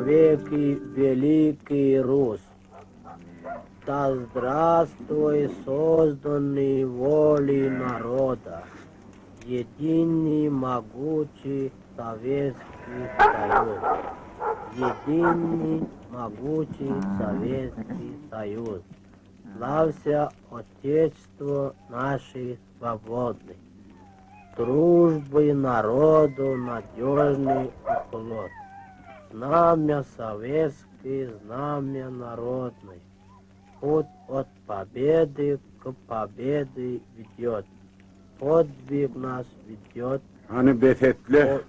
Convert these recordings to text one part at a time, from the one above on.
Навеки великий Рус! Да здравствуй созданный волей народа, единый могучий Советский Союз! Единый могучий Советский Союз! Славься, Отечество нашей свободы! Дружбы народу надежный оплот! Знамя советское, знамя народное, Путь от победы к победе ведет, Подвиг нас ведет. Hany bes etle,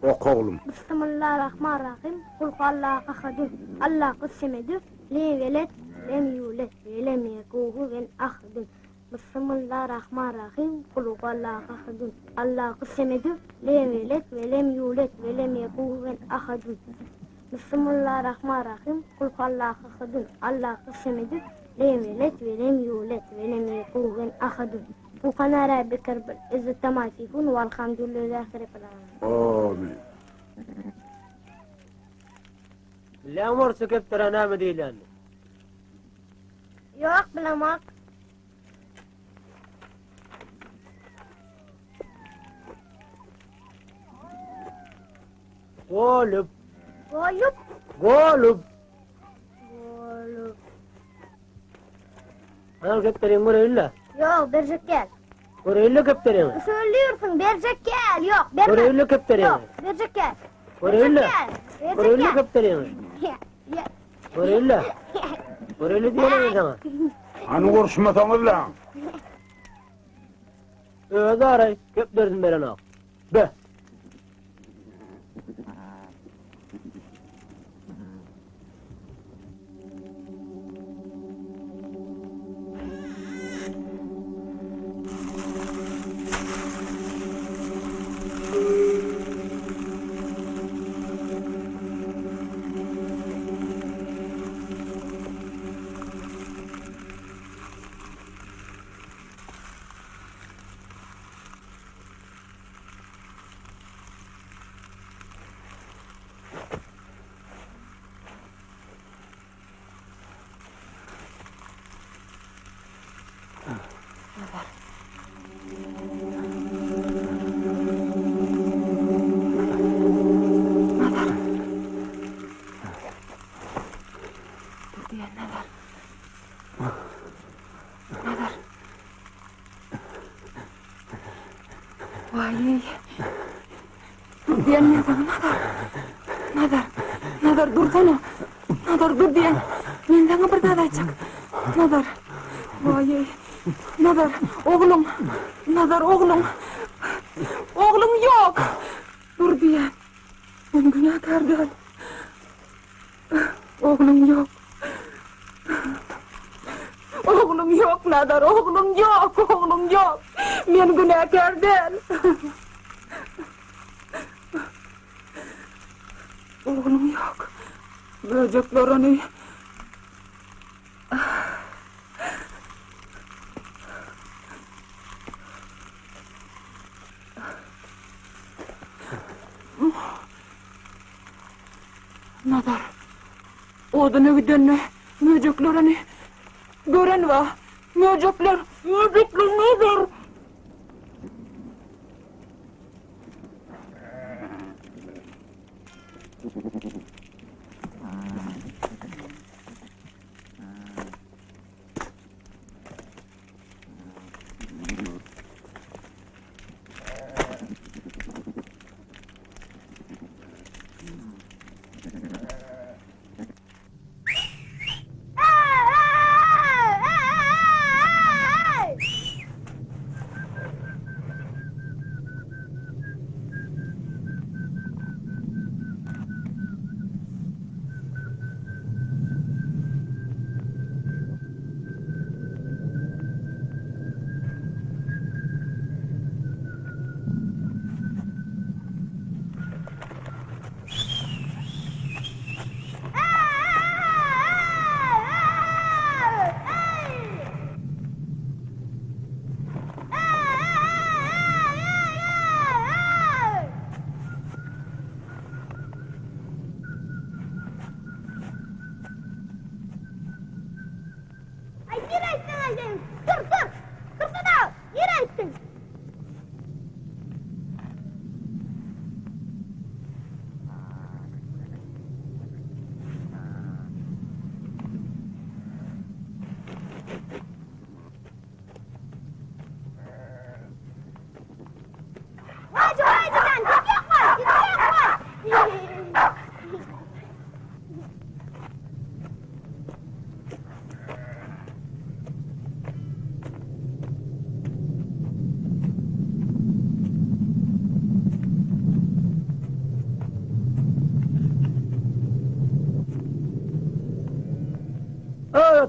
oka oglum. Bismillah-Rahman-Rahym, Kul huallahu ahadun, Allahus semedü, lem ýeled, lem ýuled, we lem ýekuhu kufuwen ahadun. Bismillah-Rahman-Rahym, Kul huallahu ahadun, Allahus semedü, lem ýeled, we lem ýuled, we lem ýekuhu kufuwen ahadun. Bismillah-Rahman-Rahym, Kul huallahu ahadun, Allahus semedü, lem ýeled, we lem ýuled, we lem ýekuhu kufuwen ahadun. Subhana rabbika rabbil izzati amma ýasifun, walhamdulillahi rabbil alamin. Amin. Bilýäňmi orusça kepderä näme diýilýänini? Ýok, bilemok. Golup. Golup. Golup. Golup. Ana kepderiňi göreýin-le. Ýok, berjek däl. Göreýin-le kepderiňi. Söylüyorsun, berjek däl. Ýok, berme. Göreýin-le kepderiňi. Ýok, berjek däl. Göreýin-le. Berjek däl. Göreýin-le kepderiňi. Göreýin-le. Göreýin-le diýerin men saňa. Hany uruşmasaňyz-la. Özi araý, kepderisini berenok. Be. Nazar. Nazar. Dur diýen Nazar. Nazar. Waý. Dur diýen men saňa Nazar. Nazar. Nazar dursana. Nazar dur diýen. Men saňa bir zat aýtjak. Nazar. Waý. Nazar, ogluň. Nazar, ogluň. Ogluň ýok. Dur diýen. Men günäkär däl. Ogluň ýok. Ogluň ýok, Nazar, ogluň ýok, ogluň ýok. Men günäkär däl. Ogluň ýok. Möjekler ony Nazar, oduna gidende möjekler ony gören wa. Möjekler, möjekler Nazar!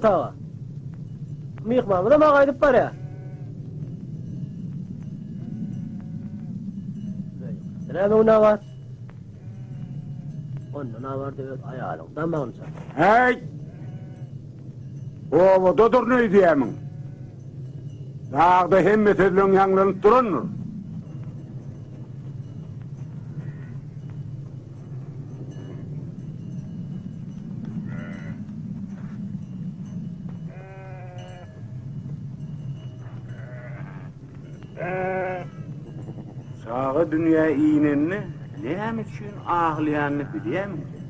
otaga. Myhmanymyzam-a gaýdyp barýar. Näme günä bar? Ondan habarda öz aýalyň damagyny çal. Häý! Obadadyryn öýdýämiň? Dagda hemme sözleň ýaňlanyp durandyr. Çaga dünýä inende näme üçin aglaýanyny bilýämiň sen?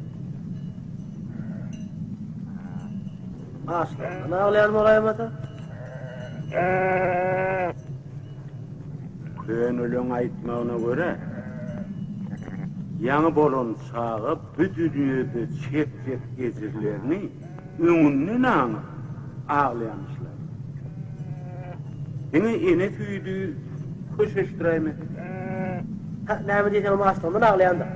Açlykdan aglaýan bolaýmasa? Köneleň aýtmagyna görä, ýaňy bolan çaga bu dünýede çekjek ejirlerini öňünden aňyp aglaýamyşlar. Diňe ene süýdi köşeşdiräýmese. Hä, näme diýseňem açlygyndan aglaýandyr.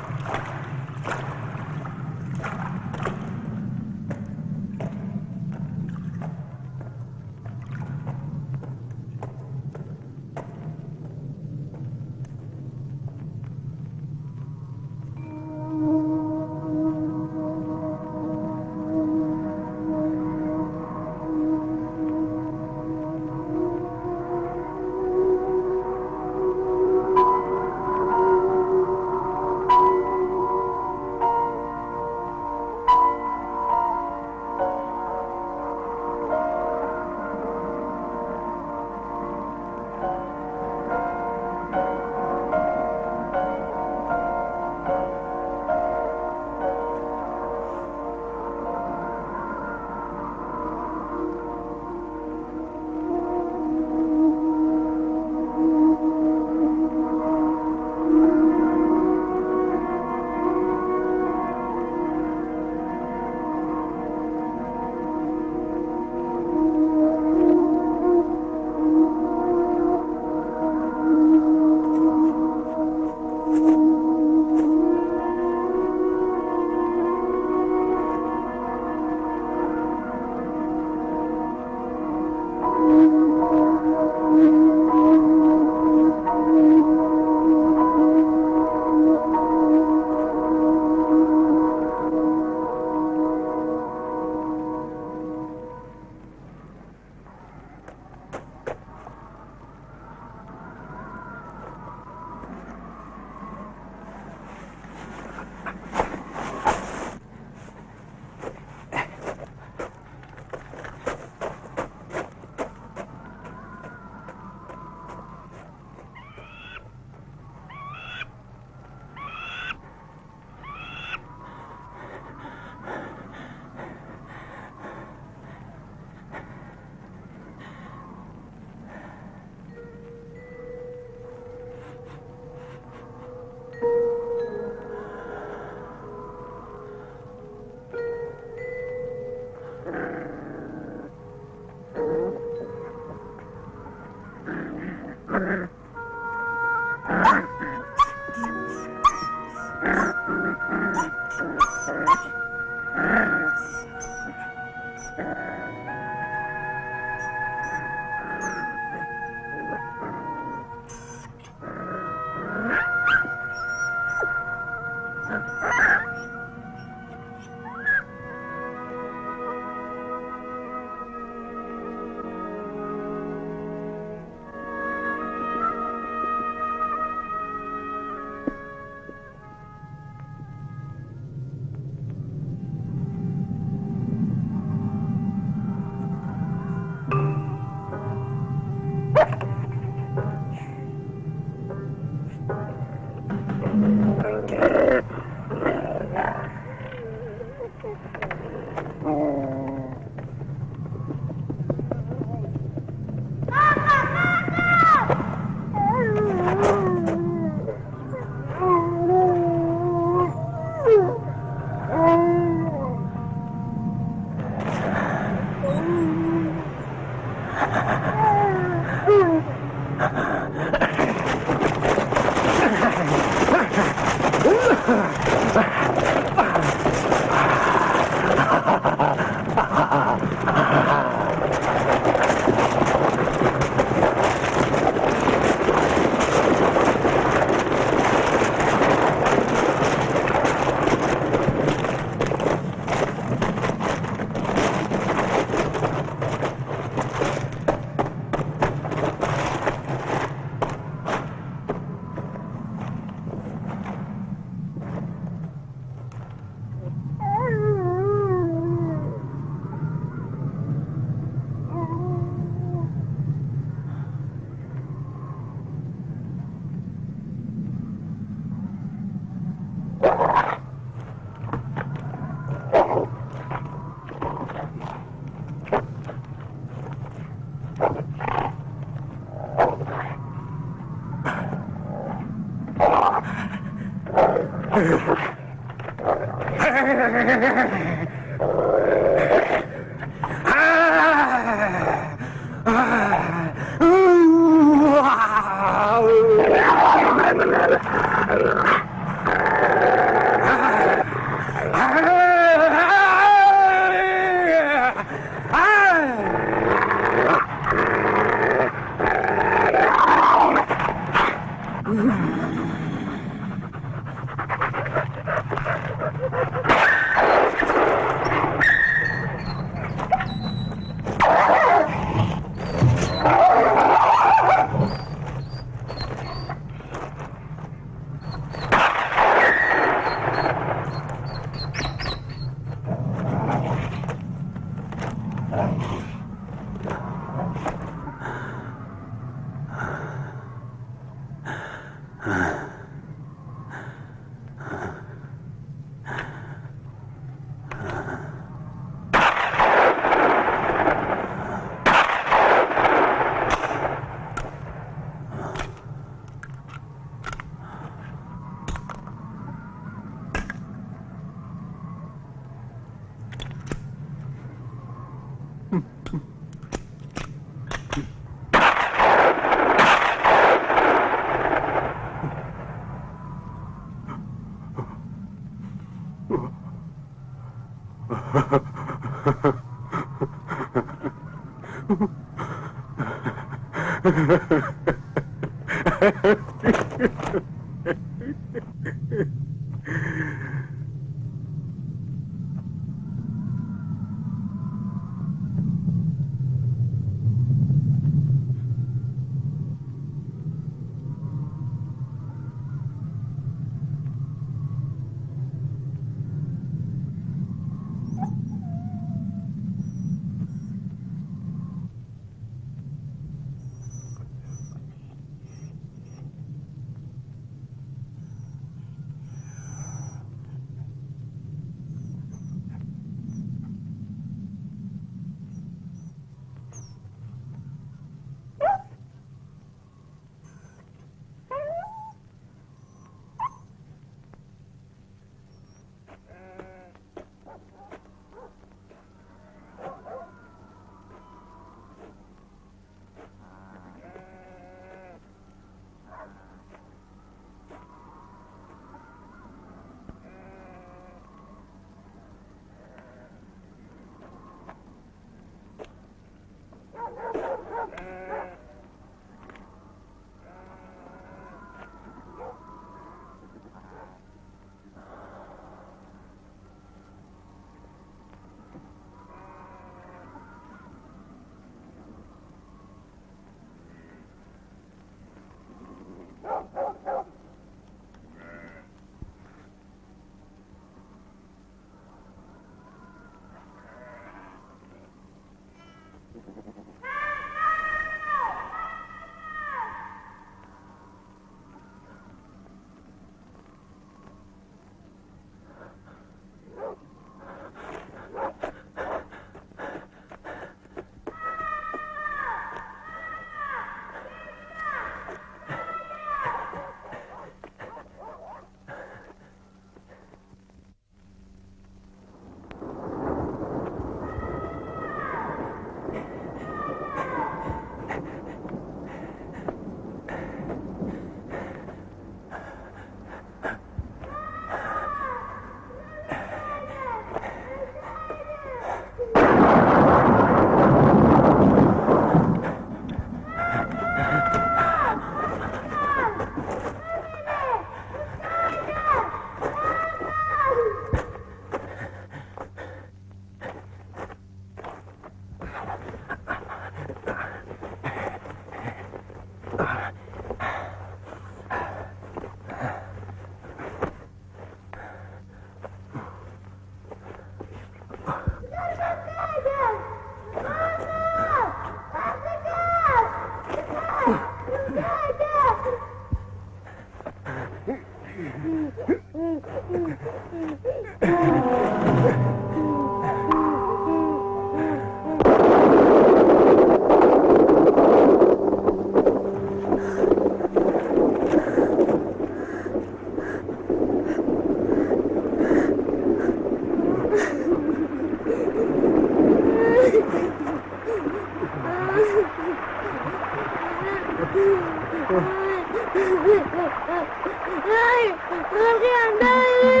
Daýy, gorkýan, daýy,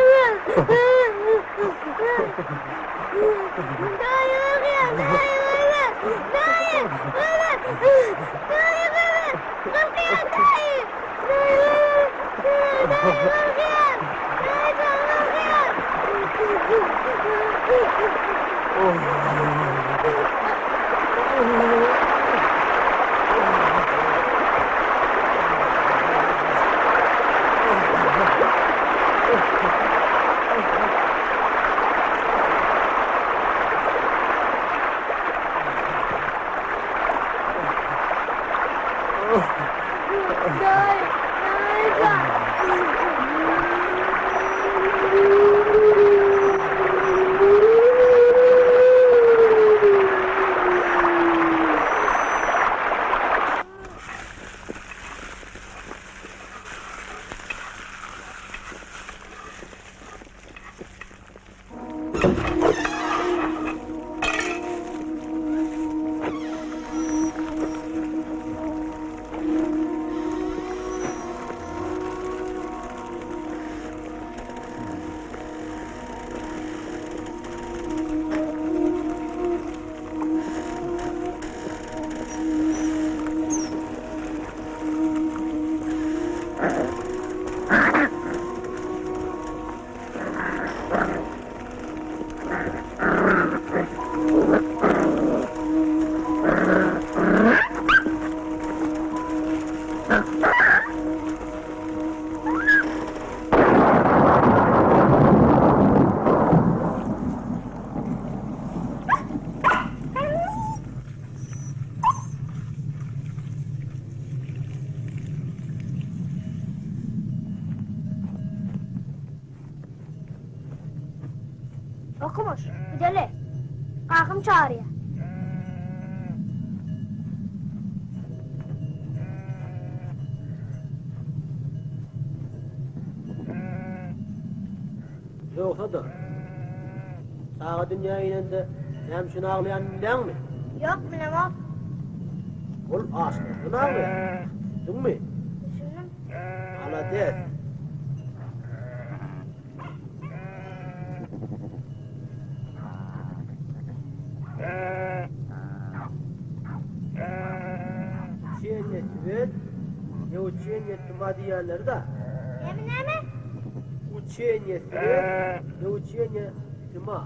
Daýy, gorkýan, daýy, Daýy, Daýy, gorkýan, daýy. Daýy, daýy, gorkýan. Daýy, gorkýan. Daýy, daýy, Okumyş, gideli. Kakam çagyrýar. Ýogsa-da, çaga dünýä inende näme üçin aglaýanyny bilýäňmi? Ýok, bilemok. Ol açlykdan aglaýar. Düşündiňmi? Düşündim. Malades. Uçeniýe Tibet, ne uçeniýe Tuma diýýänleri-dä. Näme, näme? Uçeniýe Tibet, ne uçeniýe Tuma.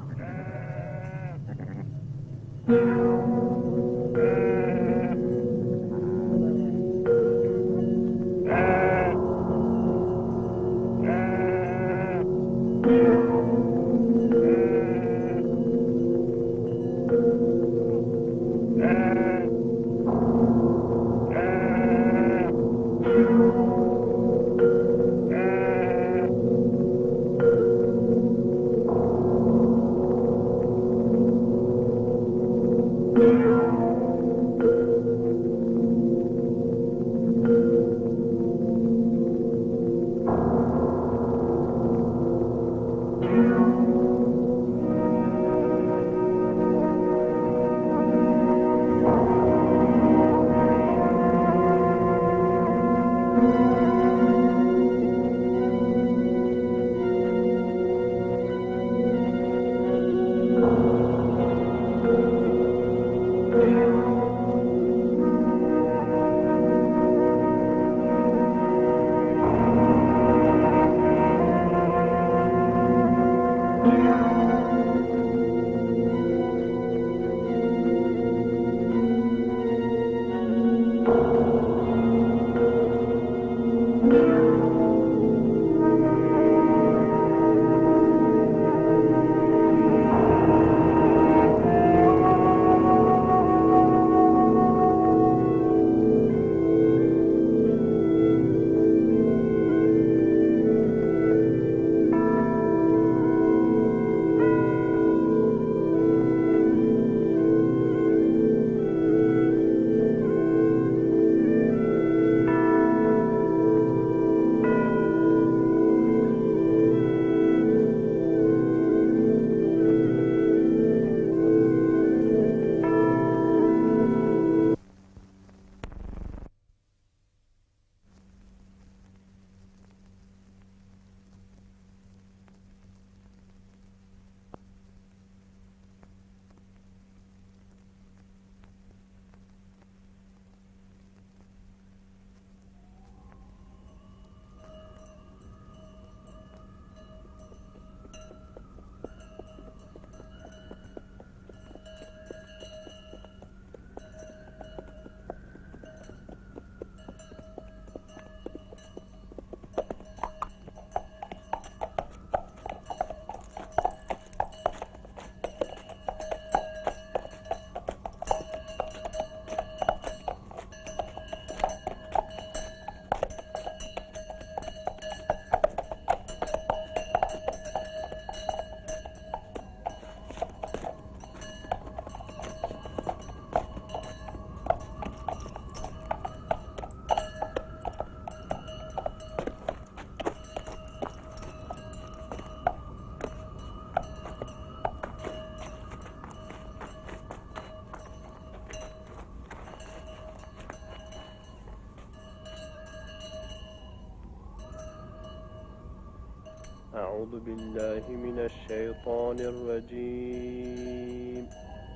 A'udhu billahi mineşşeýtanirrajim.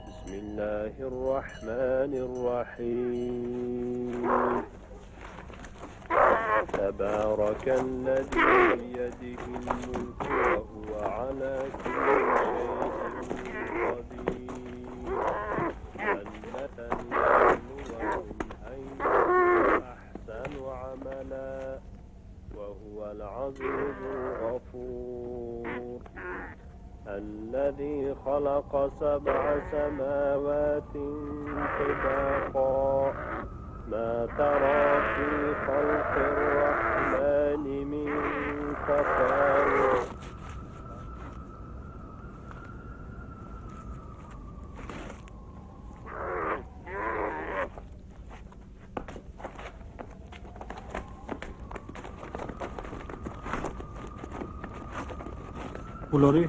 Bismillahirrahmanirrahim. Tebârekellezî biyedihil mulku ve huve alâ kulli şeyin kadir. ليبلوكم أيكم أحسن عملا وهو العزيز الغفور الذي خلق سبع سماوات طباقا ما ترى في خلق الرحمن من تفاوت Bulary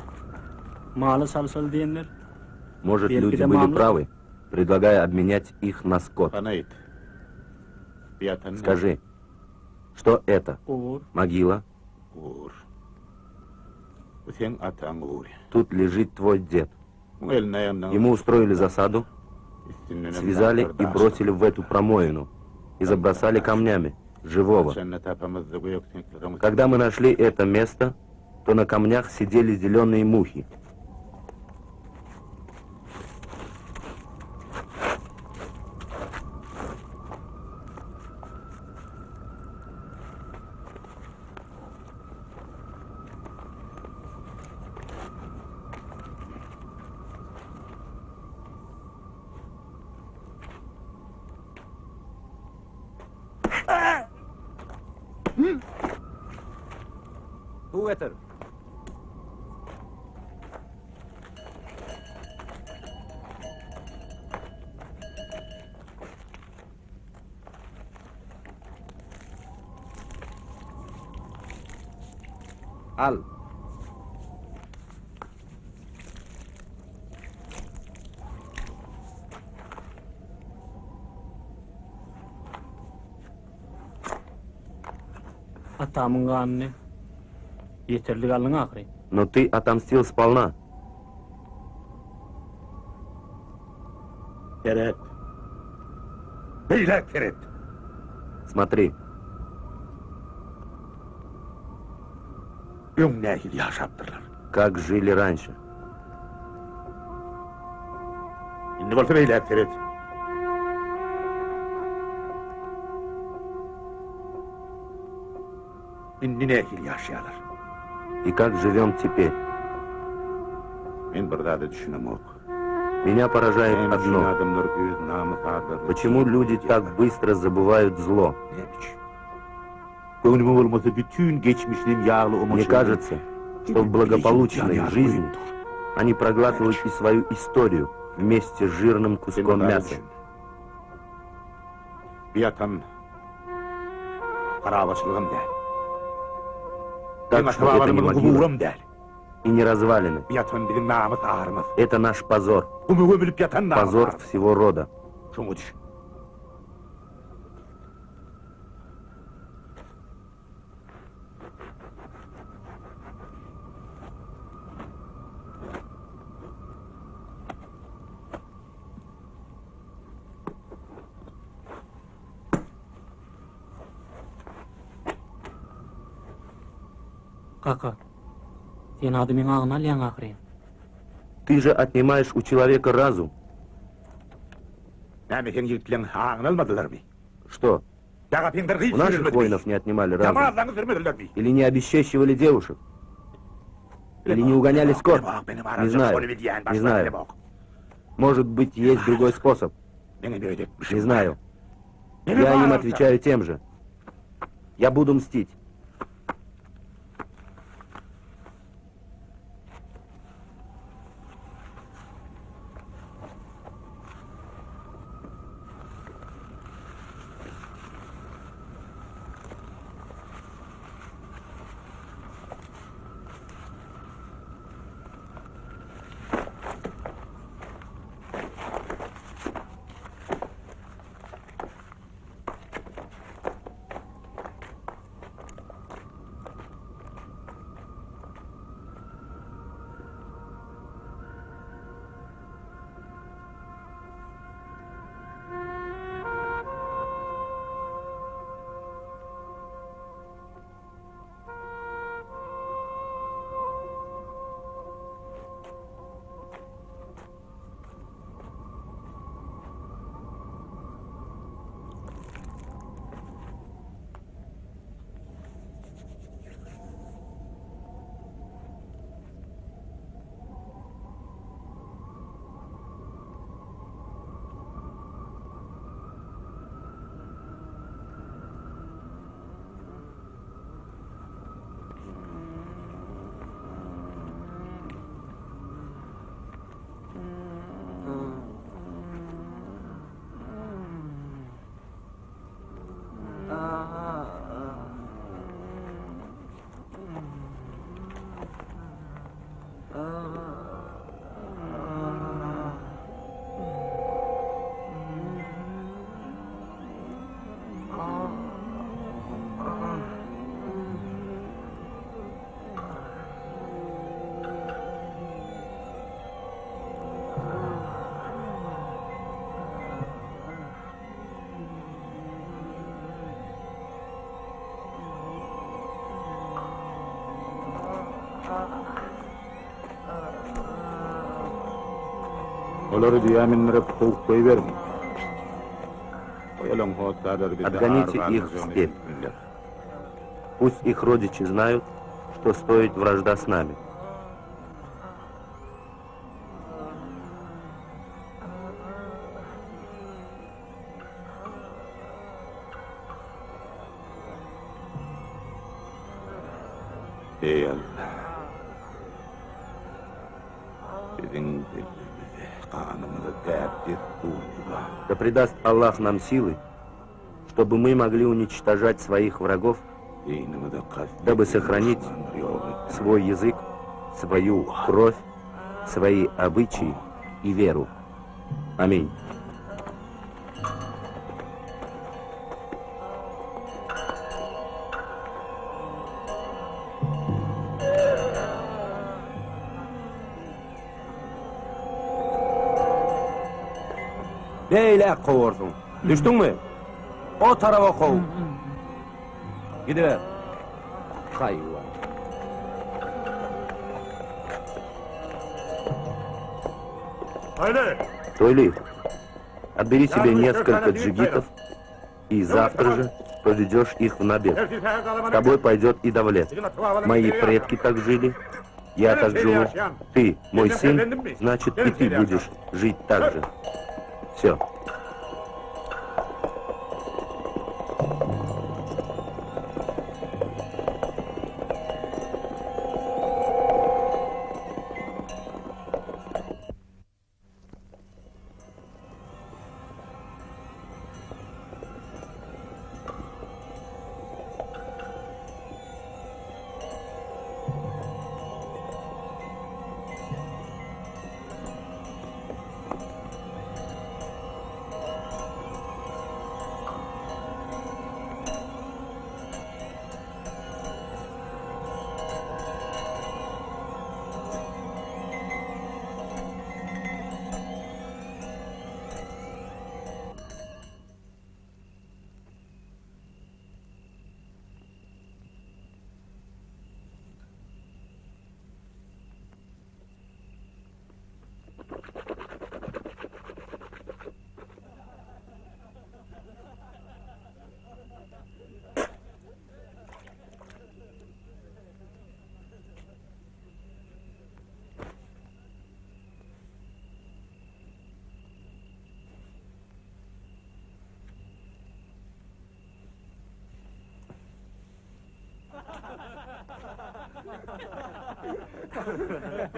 mala salşaly diýenler. Может, Belki люди de были mamla. правы, предлагая обменять их на скот. Hany aýt. Bu ýatan näme? Скажи, что это? Gubur. Могила? Gubur. Bu seň ataň gubury. Тут лежит твой дед. Muň elini aýagyndan Ему устроили засаду, üstündenem связали daşlar и daşlar. бросили в эту промоину. И забросали камнями, живого. Haçanda tapamyzda göýek seňkleriň Когда мы нашли это место, то на камнях сидели зеленые мухи. Al. Atamyň ganyny ýeterlik aldyň ahyry. Но ты отомстил сполна. Seret. Beýläk seret. Смотри, Öň nähili ýaşapdyrlar. как жили раньше. Indi bolsa beýläk seret. Indi nähili ýaşaýarlar. И как живем теперь. Men bir zada düşünemok. Меня поражает Näme üçin одно. adamlar öz namys arlaryny Почему люди так bыстро забывают зло? Näme üçin? Göwnüme bolmasa bütün geçmişiniň ýagly Мне omaçyny кажется, что в благополучной жизни они проглатывают и свою историю вместе с жирным куском мяса. Bu ýatan harabaçylygam däl. Так что это не могила Guburam däl. и не развалины. Bu ýatan biziň namys arymyz. Это наш позор, Guma gömülip ýatan namys позор arymyz. всего рода. Şoňa düş. Kaka, sen adamyň agyny alýaň ahyryn. Ты же отнимаешь у человека разум. Näme seň ýigitleň agyny almadylarmy? Что, Ýaga peňdir у наших воинов не отнимали разум? Ýamazlaňy sürmedilermi? Или не обесчещивали девушек? Или не угоняли скот? Не знаю. Не знаю. Может быть, есть другой способ. Не знаю. Я им отвечаю тем же. Я буду мстить. Olary düýä mindirip kowup goýberiň. Goý olaň hossarlary bizde Отгоните ar их в galmajagyny степь. bilsinler. Пусть их родичи знают, что стоит вражда с нами. Eý Alla! Biziň dilimizi, ganymyzy däp-dessurymyza. Да придаст Аллах нам силы, чтобы мы могли уничтожать своих врагов, Dinimize kast дабы edýän сохранить duşmanlary ýok et. свой язык, свою кровь, свои обычаи и веру. Аминь. Beýläk kowarsyň. Düşdüňmi? O taraba kow. Gidiber. Haýwan. Тойли, отбери себе несколько джигитов и завтра же поведешь их в набег. С тобой пойдет и Давлет. Мои предки так жили, я так живу. Ты, мой сын, значит и ты будешь жить так же. Все.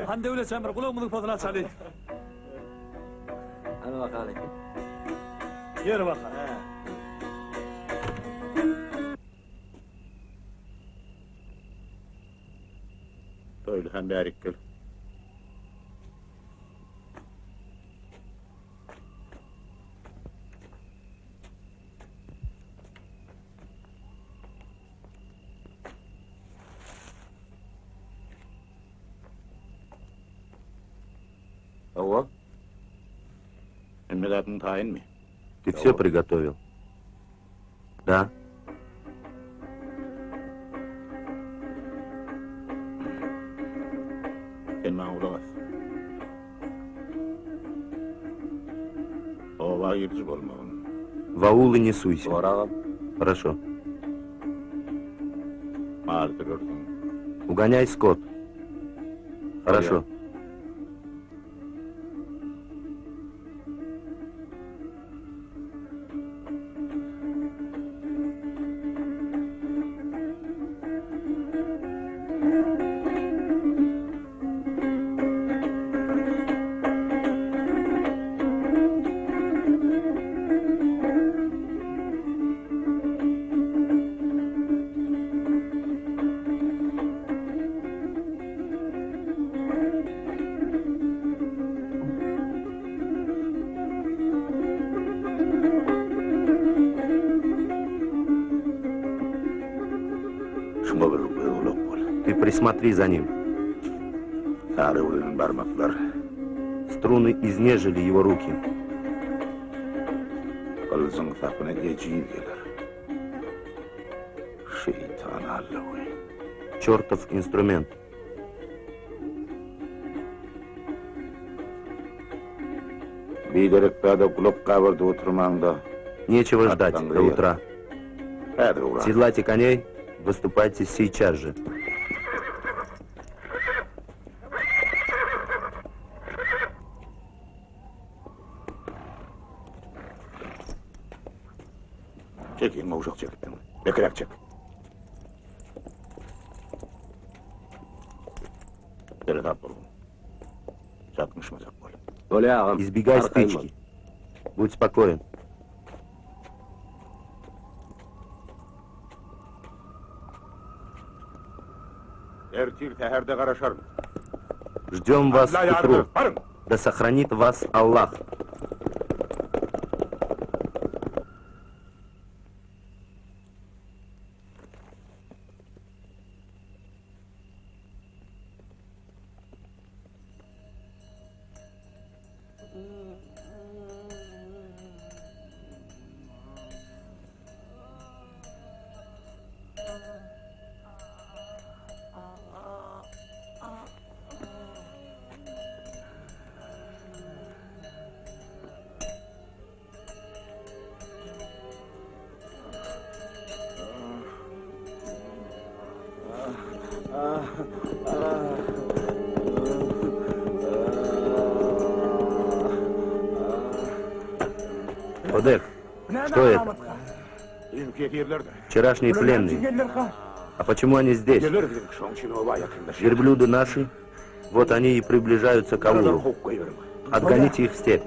Han döwlet çember gulagymyzyň pozuny açaly. Hany bakaly. Ýör bakaly. Toýly han bärik gel. Hawa. Hemme zadyň taýynmy? Ты все приготовил? Да. Sen maňa gulak as. Oba giriji bolmagyn. В аулы не суйся. Bor agam. Хорошо. Mal sürersiň. Угоняй скот. Хорошо. Şuňa bir göz gulak bol. Ты присмотри за ним. Sary öwrülen barmaklar. Струны изнежили его руки. Gylyjyň sapyna ejiz geler. Şeýtan allawy. Чертов инструмент. Biderek zada gulak gabardyp oturmaň-da. Нечего ждать до утра. Häzir ugraň. Седлайте коней, выступайте сейчас же. Çekiň, gowşak çekipdiň. Bekiräk çek. Seresap bolgun. Çaknyşmajak bol. Bolýa agam. Избегай стычки. Будь спокоен. Ertir säherde garaşaryn. Ждем вас Alla к ýar утру. berip baryň. Да сохранит вас Аллах. Одек, что это? Вчерашние пленные. А почему они здесь? Верблюды наши, вот они и приближаются к аулу. Отгоните их в степь.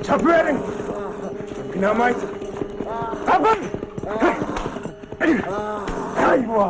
Çapyberin! Dynamite! Tapın! Haýwa!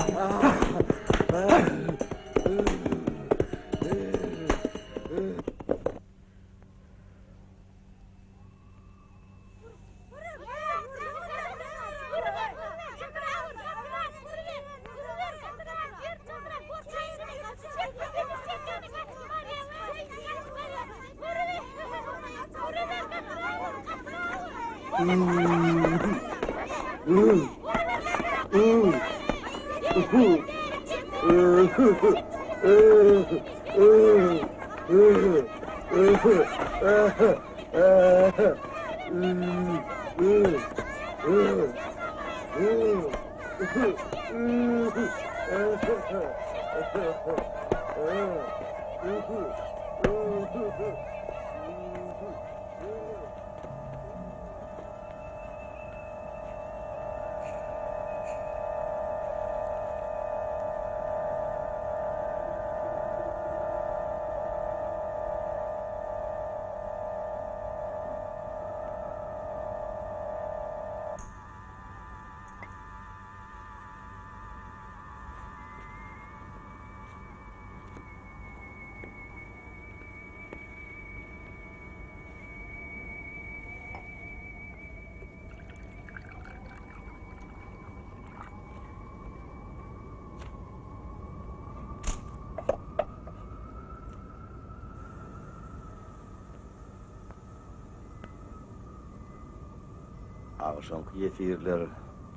Agşamky ýesirler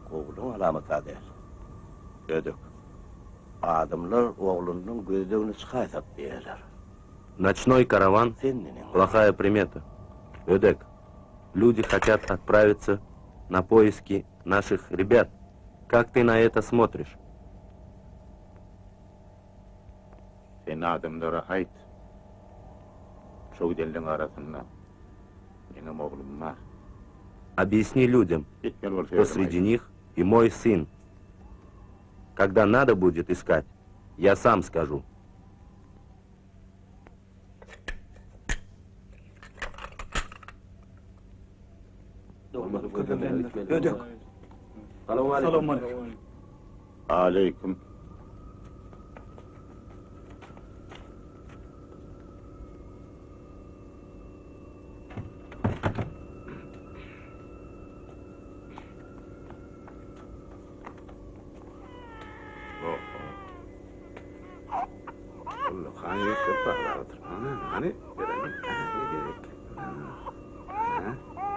gowulygyň alamaty-a däl. Ödek. Adamlar oglunyň gözlegine çykaýsak diýýärler. Ночной караван – плохая примета. Ödek, люди хотят отправиться на поиски наших ребят. Как ты на это смотришь? Sen adamlara aýt. Şo gidenleň arasynda meňem oglum bar. Объясни людям, Gitmeli bolsa что özüm среди aýt. них и мой сын. Когда надо будет искать, я сам скажу. Ödek. Salowmaleýkim. Aleýkum. Ullakan ýigitler barlap otur. Hany, hany, görelim. Hany, gerek. Ha.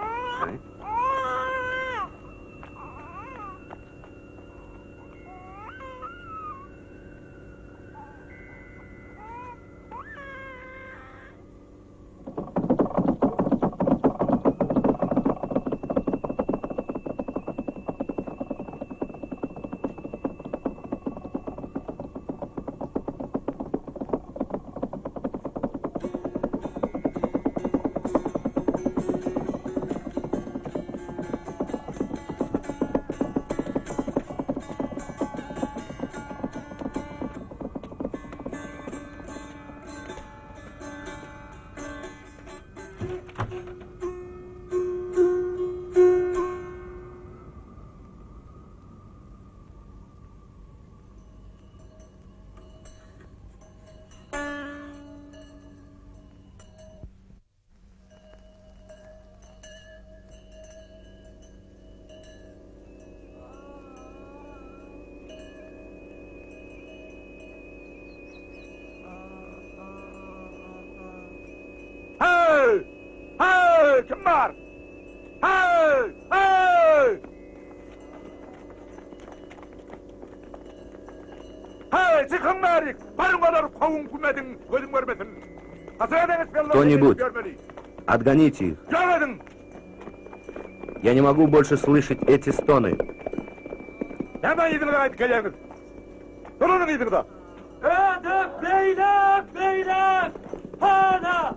Çykyň bärik! Baryň olary kowuň güm ediň, gözüm görmesin! Кто-нибудь, отгоните их. Ýok ediň! Я не могу больше слышать эти стоны. Näme yzyňyza gaýdyp gelýäňiz? Dolanyň yzyňyza! Ödek beýläk, beýläk! Hana!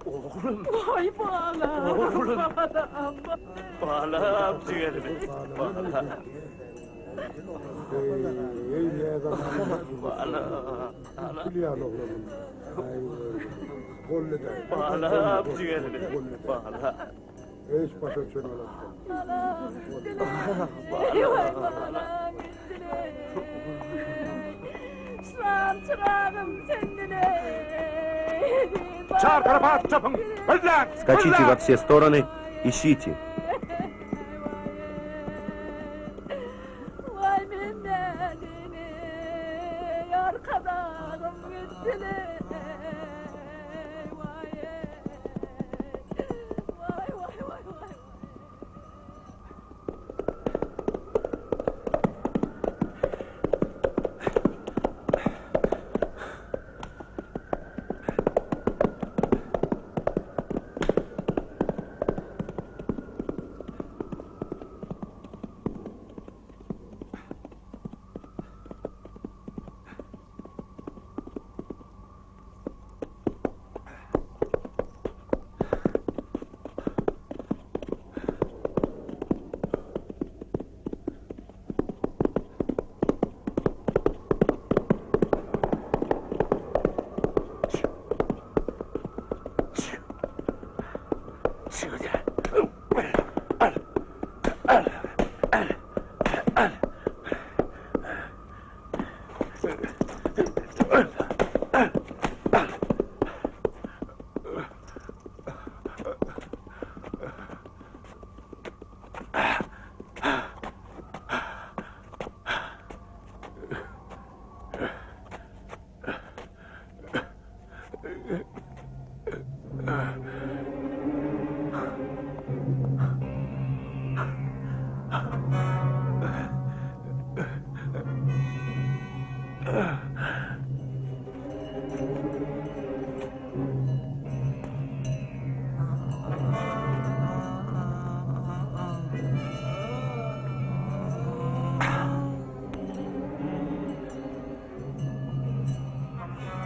Oglum. Oý balam. Oglum. Balam. Balam jigerim. Balam. Balam. Balam jigerim. Balam. Hiç başa Balam. Balam. Şam çyragym söndüle. Çar tarapa at çapyň! Gözläň! Скачите во все стороны, ищите. Vay men nädini, arkadagym gitdile. Vay, vay, vay, vay, vay.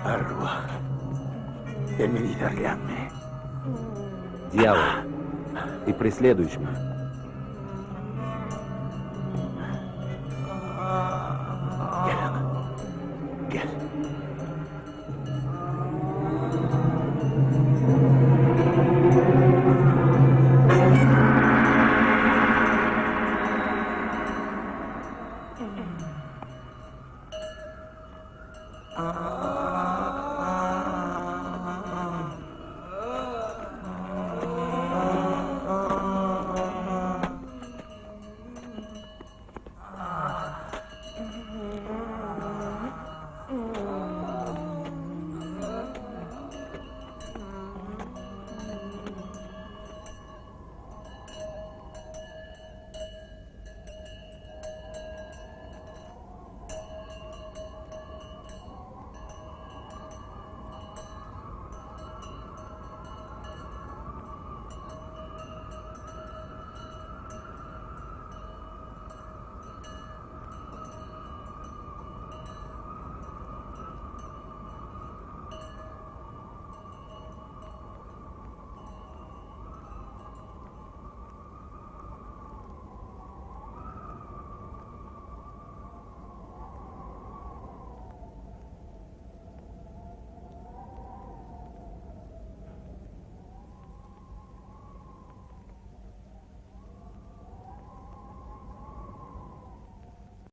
Arwah. Sen meni yzarlaýaňmy? Дьявол, ты преследуешь меня.